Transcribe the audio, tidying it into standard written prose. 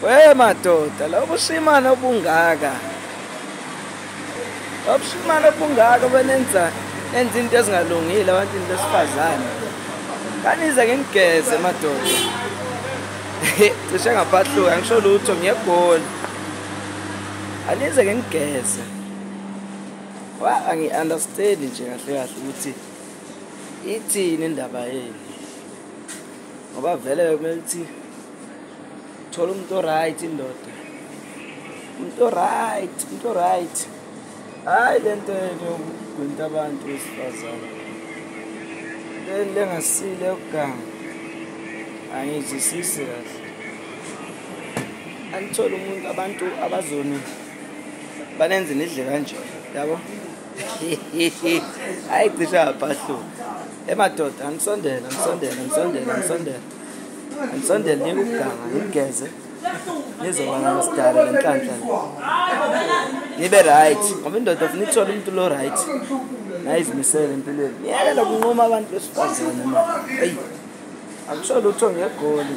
We madoda, lobushimane obungaka. Lobushimane obungaka benenza nenza into ezingalungile abantwini besifazane. Kanize nginigeze madoda. Cishe ngaphahluka ngisho lutho ngiyeGoli. Anize nginigeze. Wa angi-understand nje kahle kahle ukuthi ithini indaba yenu. Ngoba vele kumele ukuthi thola umuntu o-right indoda. Umuntu o-right, umuntu o-right. Hhayi le nto yenu yokugwinta abantu besifazane. Le lengasile yokuganga. Angiyizwisisi kahle. Anithole umuntu abantu abazoni banenze nidle kanje, yabo? Hayi cishe ngaphahluka. Emadoda angisondele, angisondele, angisondele, angisondele. Angisondele nike ukuganga, ngigeze. Nizoba nasidala le nhlanhla. Nibe right. Ngoba indoda ufuna ithole umuntu lo right. Nayizimisele empilweni. Niyeke lokunquma abantu besifazane manje. Eyi. Akusho lutho ngeGoli.